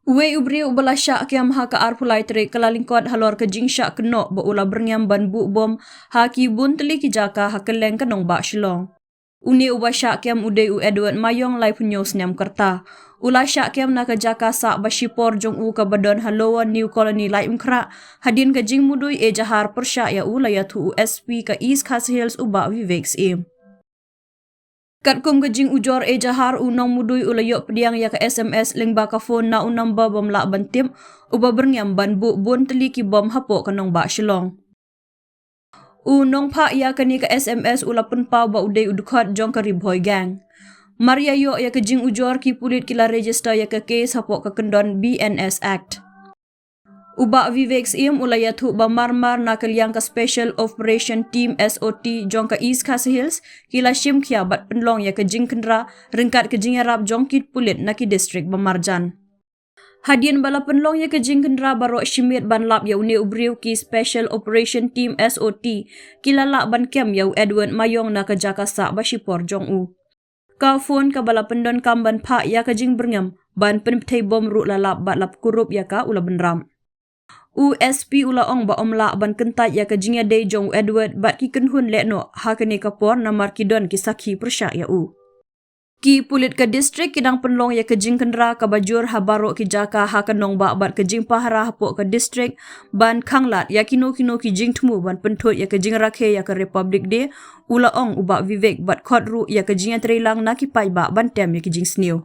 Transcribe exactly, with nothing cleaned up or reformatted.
Uwei u briew uba la shah kem ha ka arphew lai tarik ka la lyngkot halor ka jingshah kynnoh ba u la byrngem ban buh bom ha ki bun tylli ki jaka ha kylleng ka nongbah Shillong. Une uba shah kem u dei u Edward Mayong, laiphew hynñiew snem ka rta. U la shah kem na ka jaka sah ba shipor jong u kaba don ha Lower New Colony Laitumkhrah, hadien ka jingmudui ejahar pyrshah ïa u, la ïathuh u S P ka East Khasi Hills u Bah Vivek Syiem. Katkum ka jingujor ejahar, u nongmudui u la ïoh pdiang ïa ka S M S lyngba ka phone na u number bym lah ban tip, uba byrngem ban buh bun tylli ki bom hapoh ka nongbah Shillong. U nongphah ïa kane ka S M S u la pynpaw ba u dei u dkhot jong ka Ri Bhoi Gang. Mar ïa ïoh ïa ka jingujor, ki pulit ki la register ïa ka case hapoh ka kyndon B N S Act. U Bah Vivek Syiem u la ïathuh ba marmar na ka liang ka Special Operation Team, S O T, jong ka East Khasi Hills ki la shim khia bad pynlong ïa ka jingkhynra ryngkat ka jingïarap jong ki pulit na ki district ba marjan. Hadien ba la pynlong ïa ka jingkhynra baroh shi miet ban lap ïa une u briew, ki Special Operation Team, S O T, ki la lah ban kem ïa u Edward Mayong na ka jaka sah ba shipor jong u. Ka phone kaba la pyndonkam ban phah ïa ka jingbyrngem ban pynbthei bom ruh la lap bad la kurup ïa ka u la bynrap. U S P u la ong ba ym lah ban kyntait ïa ka jingïadei jong u Edward bad ki kynhun lehnoh ha kane ka por namar ki don ki sakhi pyrshah ïa u. Ki pulit ka district ki dang pynlong ïa ka jingkhynra kaba jur ha baroh ki jaka ha ka nongbah bad ka jingpahara hapoh ka district ban khanglad ïa kino kino ki jingthmu ban pynthut ïa ka jingrakhe ïa ka Republic Day, u la ong u Bah Vivek, bad khot ruh ïa ka jingïatreilang na ki paidbah ban tem ïa ki jingsniew.